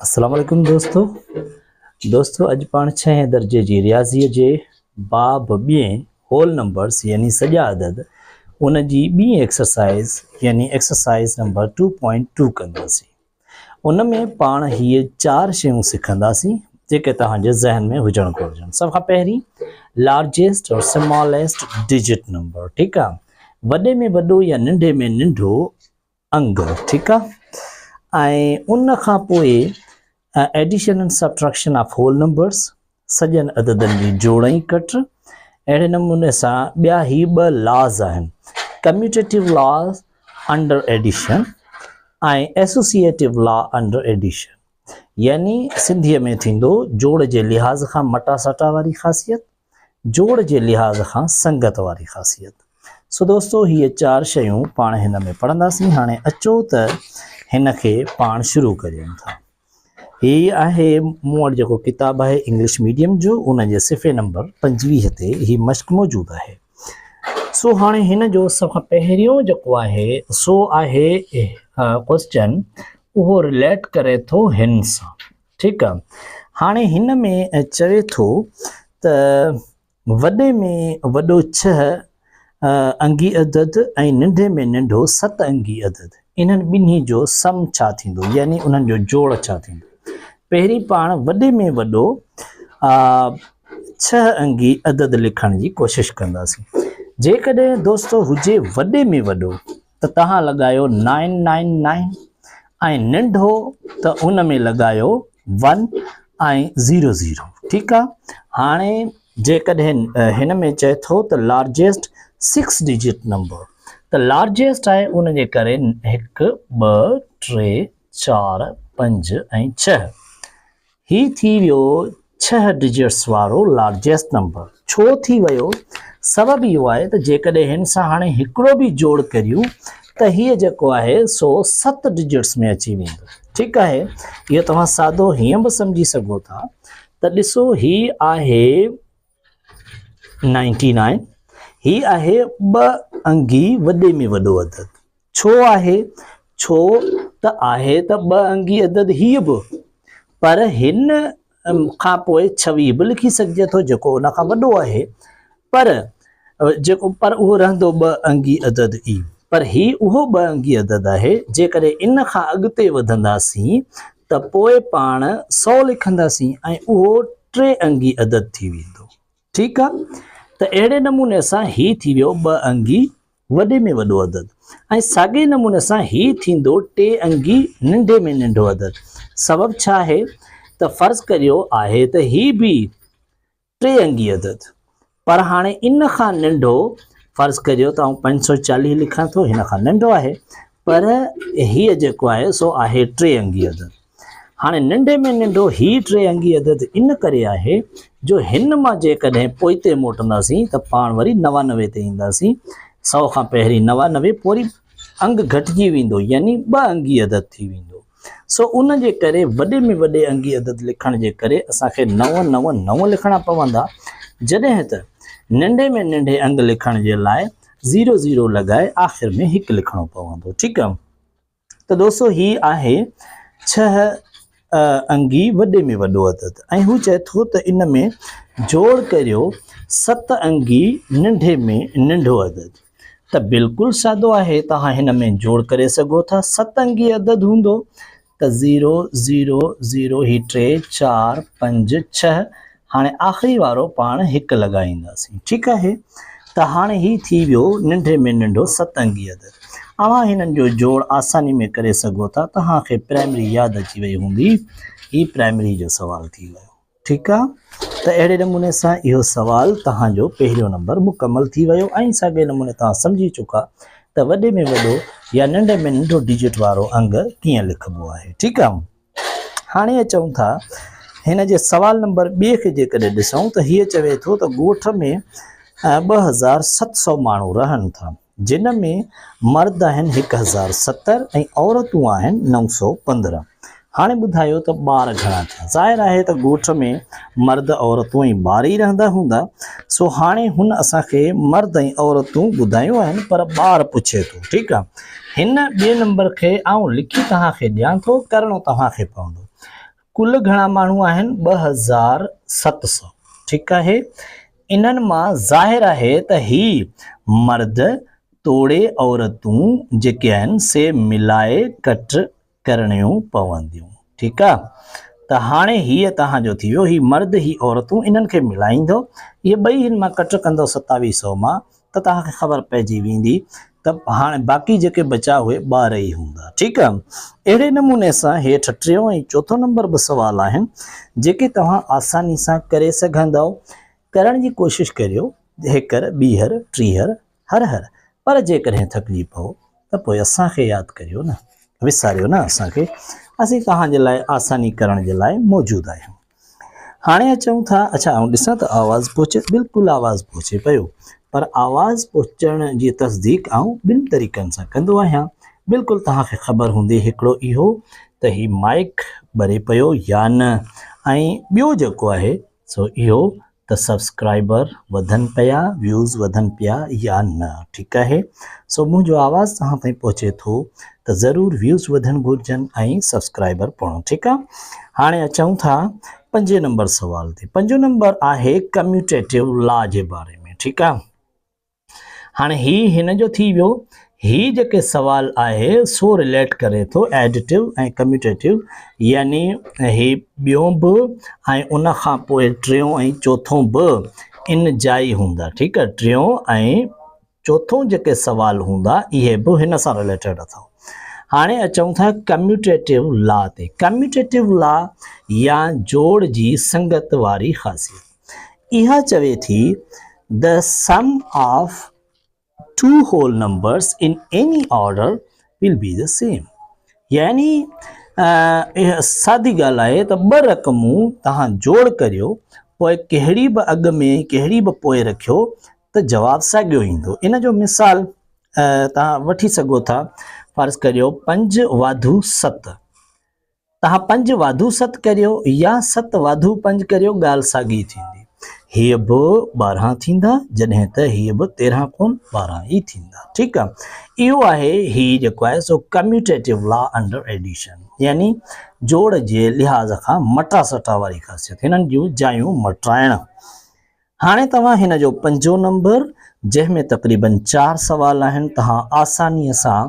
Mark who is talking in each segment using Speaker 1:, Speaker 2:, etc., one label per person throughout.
Speaker 1: السلام عليڪم دوستو دوستو اڄ پاڻ ڇهين درجي جي رياضي جي باب ٻئين هول نمبرز يعني سڄا عدد ان جي ٻي ايڪسرسائز يعني ايڪسرسائز نمبر 2.2 ڪنداسين ان ۾ پاڻ هي چار شيون سکنداسين جيڪي توهان جي ذهن ۾ هجڻ گهرجن سڀ کان پهرين لارجيسٽ اور سماليسٽ ڊجٽ نمبر ٺيڪ آ وڏي ۾ وڏو يا ننڍي ۾ ننڍو انگ ٺيڪ آ ۽ ان کان پوء addition and subtraction of whole numbers سڄن عددن جي جوڙ ۽ ڪٽ اهڙي نموني سان ٻيا هي ٻه لاز آهن commutative laws under addition ۽ associative law under addition يعني سنڌيء ۾ ٿيندو جوڙ جي لحاظ کان مٽا سٽا واري خاصيت جوڙ جي لحاظ کان سنگت واري خاصيت. سو دوستو هيء چار شيون پاڻ هن ۾ پڙهنداسين. هاڻي اچو ته هن کي پاڻ شروع ڪريون ٿا. هي آهي مون وٽ جيڪو ڪتاب آهي انگلش ميڊيم جو ان جي صفحي نمبر 25 تي هي مشق موجود آهي. سو هاڻي هن جو سڀ کان پهريون جيڪو آهي سو آهي ڪوسچن اهو رليٽ ڪري ٿو هن سان. ٺيڪ آ هاڻي هن ۾ چوي ٿو ته وڏي ۾ وڏو ڇهه انگي عدد ۽ ننڍي ۾ ننڍو ست انگي عدد انهن ٻنهي جو سم ڇا ٿيندو يعني انهن جو جوڙ ڇا ٿيندو پهرين پاڻ وڏي ۾ وڏو ڇهه انگي عدد لکڻ جي ڪوشش ڪنداسين جيڪڏهن دوستو هجي وڏي ۾ وڏو ته توهان لڳايو نائن نائن نائن ۽ ننڍو ته ان ۾ لڳايو ون ۽ زيرو زيرو ٺيڪ آ هاڻي جيڪڏهن هن ۾ چئي ٿو ته لارجيسٽ سڪس ڊجٽ نمبر ته لارجيسٽ آهي ان جي ڪري هڪ ٻه ٽي چار پنج ۽ ڇهه هي ٿي ويو ڇهه ڊجٽس وارو لارجيسٽ نمبر. ڇو ٿي ويو؟ سبب اهو آهي ته جيڪڏهن هن سان هاڻي هڪڙو به جوڙ ڪريون ته هيء جيڪو آهي سو ست ڊجٽس ۾ اچي ويندو. ٺيڪ آهي. اهو توهان سادو هيئن به سمجهي سگهو ٿا ته ڏسو هي آهي نائنٽي نائن هي آهي ٻه انگي وڏي ۾ وڏو عدد. ڇو آهي؟ ڇو ته آهي ته ٻه انگي عدد هيء به، پر هن کان پوء 26 به لکي سگهجي ٿو جيڪو ان کان وڏو آهي، پر جيڪو پر اهو رهندو ٻه انگي عدد ئي. پر هي اهو ٻه انگي عدد آهي، جيڪڏهن ان کان اڳتي وڌنداسين ته پوء پاڻ سؤ لکنداسين ۽ اهو ٽي انگي عدد ٿي ويندو. ٺيڪ آ؟ ته اهڙي نموني سان هي ٿي ويو ٻه انگي وڏي ۾ وڏو عدد ۽ ساڳئي نموني سان هي ٿيندو ٽي انگي ننڍي ۾ ننڍو عدد. سبب ڇا آهي ته فرض ڪريو آهي ته هي به ٽي انگي عدد پر هاڻي ان کان ننڍو فرض ڪريو ته آئون 540 لکان ٿو هن کان ننڍو آهي پر هيء جيڪو آهي سو آهي ٽي انگي عدد. هاڻي ننڍي ۾ ننڍو هي ٽي انگي عدد ان ڪري آهي جو هن مان جيڪڏهن پوئتي موٽنداسين ته پاڻ وري 99 تي اينداسين. سؤ کان پهرين 99 پوء وري انگ گهٽجي ويندو يعني ٻه انگي عدد ٿي ويندو. سو ان جي ڪري وڏي ۾ وڏي انگي عدد لکڻ جي ڪري اسان کي نو نو نو لکڻا پوندا جڏهن ته ننڍي ۾ ننڍي انگ لکڻ جي لاء زيرو زيرو لڳائي آخر ۾ هڪ لکڻو پوندو ٺيڪ آ ته دوستو هي آهي ڇهه انگي وڏي ۾ وڏو عدد ۽ هو چئي ٿو ته ان ۾ جوڙ ڪريو ست انگي ننڍي ۾ ننڍو عدد ته بلڪل سادو آهي توهان هن ۾ جوڙ ڪري سگهو ٿا ست انگي عدد هوندو ته زيرو زيرو زيرو هي ٽي چار پنج ڇهه هاڻي آخري وارو پاڻ هڪ لڳائينداسين ٺيڪ آهي ته هاڻي هي ٿي ويو ننڍي ۾ ننڍو ست انگي عدد اوهان هنن جو جوڙ آساني ۾ ڪري سگهو ٿا توهان کي پرائمري ياد اچي وئي هوندي هي پرائمري جو سوال ٿي ويو ٺيڪ آ ته اهڙي نموني سان اهو سوال توهان جو پهريون نمبر مڪمل ٿي ويو ۽ ساڳئي نموني توهان سمجهي چڪا ته وڏي ۾ وڏو يا ننڍي ۾ ننڍو ڊجٽ وارو انگ ڪيئن لکبو آهي ٺيڪ آ هاڻي اچون ٿا هن جي سوال نمبر ٻئي کي جيڪڏهن ڏسون ته هيء چوي ٿو ته ڳوٺ ۾ 2700 ماڻهو رهن ٿا جن ۾ مرد آهن 1070 ۽ عورتون آهن 915. هاڻي ٻڌايو ته ٻار گهڻا ٿيا؟ ظاهر آهي ته ڳوٺ ۾ مرد، عورتون ۽ ٻار ئي رهندا هوندا. سو هاڻي هن اسان کي مرد ۽ عورتون ٻڌايون آهن پر ٻار پڇي ٿو. ٺيڪ آ. هن ٻئي نمبر کي آئون لکي توهان کي ڏيان ٿو، ڪرڻو توهان کي پوندو. ڪل گهڻا ماڻهو آهن؟ 2700 ٺيڪ آهي. انهن مان ظاهر آهي ته هي مرد توڙي عورتون جيڪي آهن سي ملائي ڪٽ ڪرڻيون پونديون. ٺيڪ آ ته هاڻي هيء توهان جو ٿي ويو هي مرد هي عورتون انهن کي ملائيندو اهي ٻئي هن مان ڪٽ ڪندو ستاويهه سئو مان ته توهان کي خبر پئجي ويندي ته هاڻي باقي جيڪي بچا اهي ٻار ئي هوندا. ٺيڪ آ اهڙي نموني سان هيٺ ٽيون ۽ چوٿون نمبر به سوال آهن جيڪي توهان آساني سان ڪري سگهندؤ. ڪرڻ جي ڪوشش ڪريو هيڪر ٻيهر ٽيهر هر هر پر جيڪڏهن ٿڪجي پئو ته پوء اسان کي ياد ڪريو نه وساريو نه اسان کي اسين توهان جي لاء آساني ڪرڻ جي لاء موجود آهيون. هاڻي اچون ٿا اڇا آئون ڏسان ته آواز پهچي بلڪل آواز پهچي پيو پر آواز پهچڻ جي تصديق آئون ٻن طريقن سان ڪندو آهيان بلڪل توهان کي خبر هوندي هڪڙو اهو ته هي مائڪ ٻري پيو يا نه ۽ ٻيو جيڪو آهي سو اهو ته سبسڪرائبر وڌن پيا ويوز وڌن پيا يا نه ٺيڪ آهي سو منهنجو آواز توهان تائين پهچي ٿو ته ضرور ويوز وڌڻ گهرجن ۽ سبسڪرائبر پڻ ٺيڪ آهي هاڻي اچون ٿا پنجين نمبر سوال تي پنجون نمبر آهي ڪميوٽيٽو لا جي باري ۾ ٺيڪ آهي هاڻي هي هن جو ٿي ويو. هي جيڪي سوال آهي سو رليٽ ڪري ٿو ايڊيٽو ۽ ڪميوٽيٽو يعني هي ٻيون به ۽ ان کان پوء ٽيون ۽ چوٿون به ان جا ئي هوندا ٺيڪ آهي ٽيون ۽ چوٿون جيڪي سوال هوندا اهي به هن سان رليٽيڊ اٿو. هاڻي اچون ٿا ڪميوٽيٽو لا تي. ڪميوٽيٽو لا يا جوڙ جي سنگت واري خاصيت. اها چوي ٿي The sum of two whole numbers in any order will be the same يعني اها سادي ڳالهه آهي ته ٻه رقمون توهان جوڙ ڪريو پوء ڪهڙي به اڳ ۾ ڪهڙي به پوء رکيو ته جواب ساڳيو ايندو ان جو مثال توهان وٺي سگهو ٿا فرض ڪريو پنج واڌو ست توهان پنج واڌو ست ڪريو يا ست واڌو پنج ڪريو ڳالهه ساڳي ٿيندي. هيء به 12 ٿيندا جڏهن ته هيء به 13 ڪونه 12 ئي ٿيندا. ٺيڪ آ. اهو آهي هي جيڪو آهي سو ڪميوٽيٽو لا انڊر ايڊيشن يعني جوڙ جي لحاظ کان مٽا سٽا واري خاصيت هنن جون جايون مٽرائڻ. هاڻي توهان هن جو پنجون نمبر جنهن ۾ تقريبن چار سوال آهن توهان آسانيء سان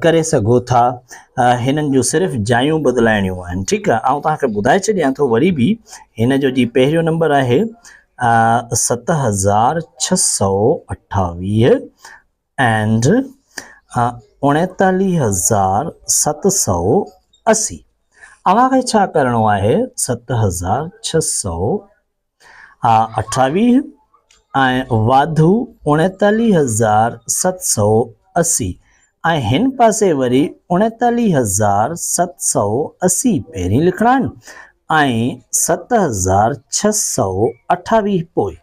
Speaker 1: ڪري سگهو ٿا هنن جون صرف جايون بدلائڻيون آهن ٺيڪ آهي آئون توهان کي ٻڌائي ڇڏيان ٿو وري به هن جو جي پهريون نمبر آهي 7628 اينڊ 39780 اوهان کي ڇا ڪرڻو آهي 7600 28 ۽ واڌو 39780 ۽ هن پاسي وري 39780 پهرين لکڻا آهن ۽ 7628 پوء.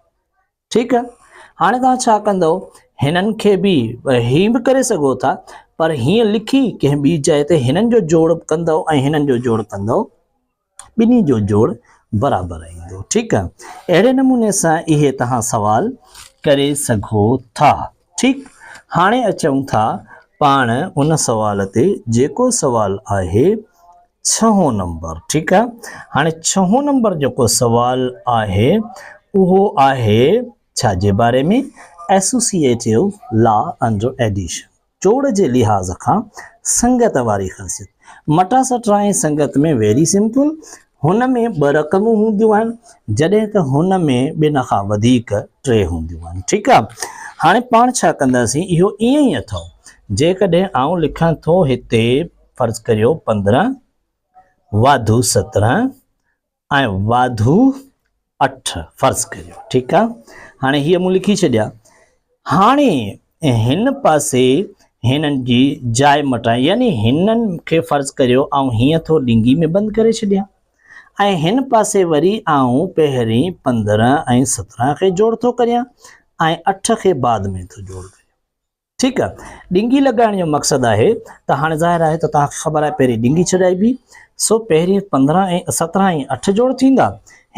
Speaker 1: ٺيڪ آهي هاڻي توهان ڇا ڪندؤ هنن کي به هيئن به ڪري سگهو ٿا پر هيئن لکي ڪنهن ٻي جاء تي هنن جو جوڙ ڪندؤ ۽ هنن جو جوڙ ڪندؤ ٻنهي جو جوڙ برابر ايندو ٺيڪ آ اهڙي نموني سان اهي توهان سوال ڪري سگهو ٿا ٺيڪ هاڻي اچون ٿا پاڻ ان سوال تي جيڪو سوال آهي ڇهون نمبر ٺيڪ آ هاڻي ڇهون نمبر جيڪو سوال آهي اهو آهي ڇا جي باري ۾ ايسوسيئيٽو لا انڊر ايڊيشن جوڙ جي لحاظ کان سنگت واري خاصيت. مٽاسٽا ۽ سنگت ۾ ويري سمپل، هن ۾ ٻه رقمون هونديون آهن، جڏهن ته هن ۾ ٻن کان وڌيڪ ٽي هونديون آهن. ٺيڪ آ. هاڻي پاڻ ڇا ڪنداسين، اهو ائين ئي اٿئو. جيڪڏهن آئون لکان ٿو هتي فرض ڪريو 15 واڌو 17 ۽ واڌو اٺ فرض ڪريو ٺيڪ آ هاڻي هيء مون لکي ڇڏيا هاڻي هن پاسي هنن جي جاء مٽائي يعني هنن کي فرض ڪريو آئون هيئن ٿو ڏنگي ۾ بند ڪري ڇڏيان ۽ هن پاسي وري آئون پهرين 15 ۽ 17 کي جوڙ ٿو ڪريان ۽ اٺ کي بعد ۾ ٿو جوڙ ڪريان ٺيڪ آ ڏنگي لڳائڻ جو مقصد آهي ته هاڻي ظاهر آهي ته توهان کي خبر آهي پهرين ڏنگي ڇڏائبي سو پهرين 15 ۽ 17 ۽ 8 جوڙ ٿيندا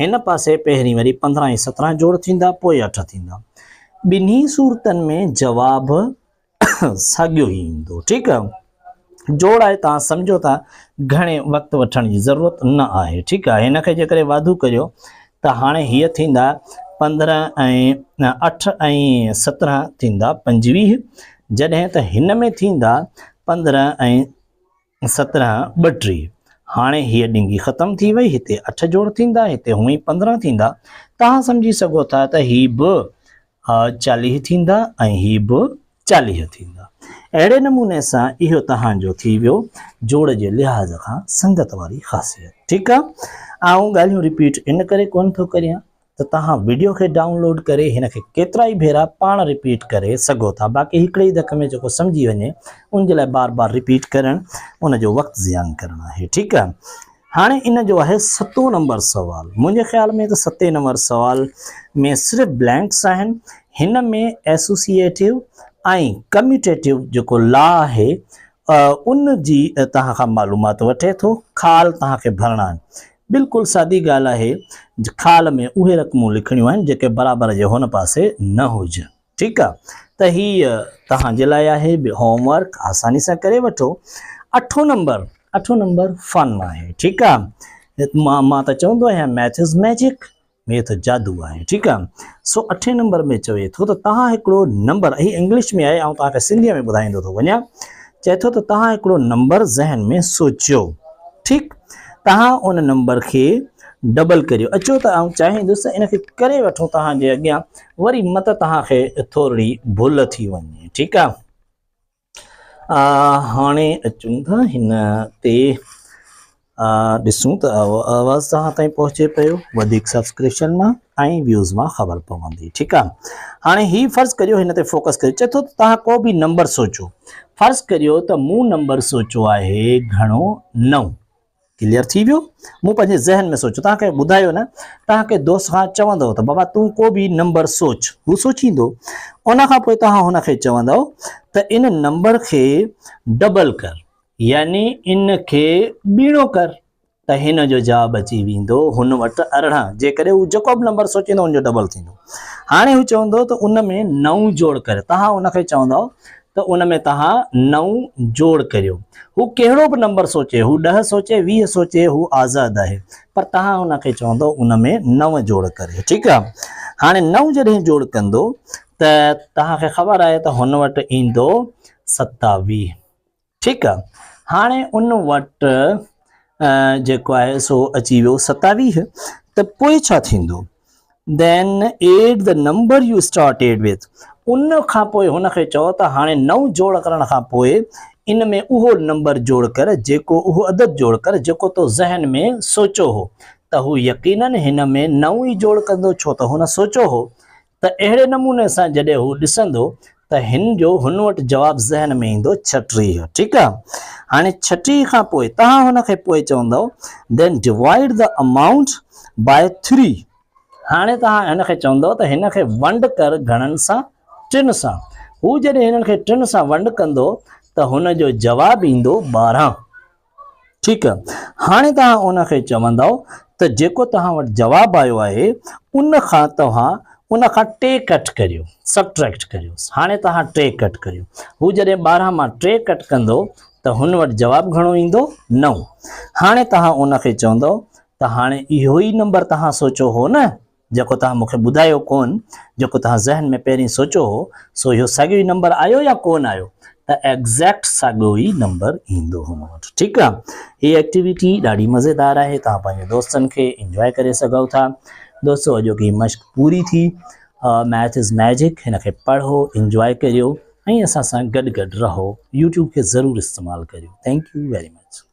Speaker 1: هن پاسي پهرين وري 15 ۽ 17 جوڙ ٿيندا پوء 8 ٿيندا ٻنهي صورتن ۾ جواب ساڳيو ئي ايندو ٺيڪ آ. جوڙ آهي توهان سمجهو ٿا گهڻي وقت وٺڻ جي ضرورت نه آهي ٺيڪ آهي هن کي جيڪڏهن واڌو ڪريو ته هاڻي هيء ٿيندا 15 ۽ 8 ۽ 17 ٿيندا 25 جڏهن ته هن ۾ ٿيندا 15 ۽ 17 32 هاڻي هيء ڏنگي ختم ٿي وئي هتي 8 جوڙ ٿيندا هتي هونئن 15 ٿيندا توهان سمجهي سگهو ٿا ته هي به 40 ٿيندا ۽ هي به 40 ٿيندا. اهڙي نموني سان اهو توهان جو ٿي ويو جوڙ جي لحاظ کان سنگت واري خاصيت. ٺيڪ آ. آئون ڳالهيون رپيٽ ان ڪري ڪونه ٿو ڪريان ته توهان وڊيو کي ڊائونلوڊ ڪري هن کي ڪيترائي ڀيرا پاڻ رپيٽ ڪري سگهو ٿا باقي هڪڙي ئي ڌڪ ۾ جيڪو سمجهي وڃي ان جي لاء بار بار رپيٽ ڪرڻ ان جو وقت زيان ڪرڻ آهي. ٺيڪ آ. هاڻي ان جو آهي ستون نمبر سوال. منهنجي خيال ۾ ته ستين نمبر سوال ۾ صرف بلينڪس آهن. هن ۾ ايسوسيئيٽو ۽ ڪميوٽيٽو جيڪو لا آهي ان جي توهان کان معلومات وٺي ٿو. خال توهان کي ڀرڻا آهن. بلڪل سادي ڳالهه آهي خال ۾ اهي رقمون لکڻيون آهن جيڪي برابر جي هن پاسي نه هجن. ٺيڪ آ ته هي توهان جي لاء آهي به هوم ورڪ آساني سان ڪري وٺو. اٺون نمبر اٺون نمبر فن آهي ٺيڪ آ مان ته چوندو آهيان ميٿ از ميجڪ ميٿ جادو آهي ٺيڪ آ سو اٺين نمبر ۾ چوي ٿو ته توهان هڪڙو نمبر هي انگلش ۾ آهي آئون توهان کي سنڌي ۾ ٻڌائيندو ٿو وڃان چئي ٿو ته توهان هڪڙو نمبر ذهن ۾ سوچيو ٺيڪ توهان ان نمبر کي ڊبل ڪريو اچو ته آئون چاهيندس ته ان کي ڪري وٺون توهان جي اڳيان وري مت توهان کي ٿورڙي ڀل ٿي وڃي ٺيڪ آ هاڻي اچون ٿا هن تي ڏسون ته آواز توهان تائين پهچي پيو وڌيڪ سبسڪرپشن مان ۽ ويوز مان خبر پوندي ٺيڪ آ هاڻي هي فرض ڪريو هن تي فوڪس ڪريو چئي ٿو ته توهان ڪو به نمبر سوچو فرض ڪريو ته مون نمبر سوچيو آهي گهڻو 9 ڪليئر ٿي ويو مون پنهنجي ذهن ۾ سوچيو توهان کي ٻڌايو نه توهان کي دوست کان چوندو ته بابا تون ڪو به نمبر سوچ هو سوچيندو ان کان پوء توهان هن کي چوندو ته ان نمبر کي ڊبل ڪر يعني ان کي ٻيڻو ڪر ته هن جو جواب اچي ويندو هن وٽ 18 جيڪڏهن هو جيڪو به نمبر سوچيندو ان جو ڊبل ٿيندو هاڻي هو چوندو ته ان ۾ 9 جوڙ ڪر توهان ان کي چوندو ته ان ۾ توهان 9 جوڙ ڪريو هو ڪهڙو به نمبر سوچي هو 10 سوچي 20 سوچي هو آزاد آهي پر توهان ان کي چوندو ان ۾ 9 جوڙ ڪريو ٺيڪ آهي هاڻي 9 جڏهن جوڙ ڪندو ته توهان کي خبر آهي ته هن وٽ ايندو 27 ٺيڪ آ هاڻي ان وٽ جيڪو آهي سو اچي ويو 27 ته پوء ڇا ٿيندو then add the number you started with ان کان پوء هن کي چئو ته هاڻي نو جوڙ ڪرڻ کان پوء ان ۾ اهو نمبر جوڙ ڪر جيڪو اهو عدد جوڙ ڪر جيڪو تو ذهن ۾ سوچيو هو ته هو يقينن هن ۾ نو ئي جوڙ ڪندو ڇو ته هن سوچيو هو ته اهڙي نموني سان جڏهن هو ڏسندو ته هن جو هن وٽ جواب ذهن ۾ ايندو 36 ٺيڪ آ هاڻي 36 کان پوء توهان هن کي پوء چوندؤ Then divide the amount by three هاڻي توهان هن کي چوندؤ ته هن کي ونڊ ڪر گهڻن سان ٽن سان هو جڏهن هنن کي ٽن سان ونڊ ڪندو ته هن جو جواب ايندو 12 ٺيڪ هاڻي توهان ان کي چوندؤ ته جيڪو توهان وٽ جواب آيو آهي ان کان توهان ان کان ٽي ڪٽ ڪريو سبٽريڪٽ ڪريو هاڻي توهان ٽي ڪٽ ڪريو هو جڏهن 12 مان ٽي ڪٽ ڪندو ته هن وٽ جواب گهڻو ايندو 9 هاڻي توهان ان کي چوندؤ ته هاڻي اهو ئي نمبر توهان سوچيو هو نه جيڪو توهان مون کي ٻڌايو ڪون، جيڪو توهان ذهن ۾ پهرين سوچيو هو، سو اهو ساڳيو ئي نمبر آيو يا ڪون آيو؟ ته ايگزيڪٽ ساڳيو ئي نمبر ايندو هن وٽ. ٺيڪ آ. هي ايڪٽيوٽي ڏاڍي مزيدار آهي، توهان پنهنجي دوستن کي انجواء ڪري سگهو ٿا. دوستو اڄوڪي مشق پوري ٿي. ميٿ از ميجڪ هن کي پڙهو، انجواء ڪريو ۽ اسان سان گڏ گڏ رهو. يوٽيوب کي ضرور استعمال ڪريو. Thank you very much.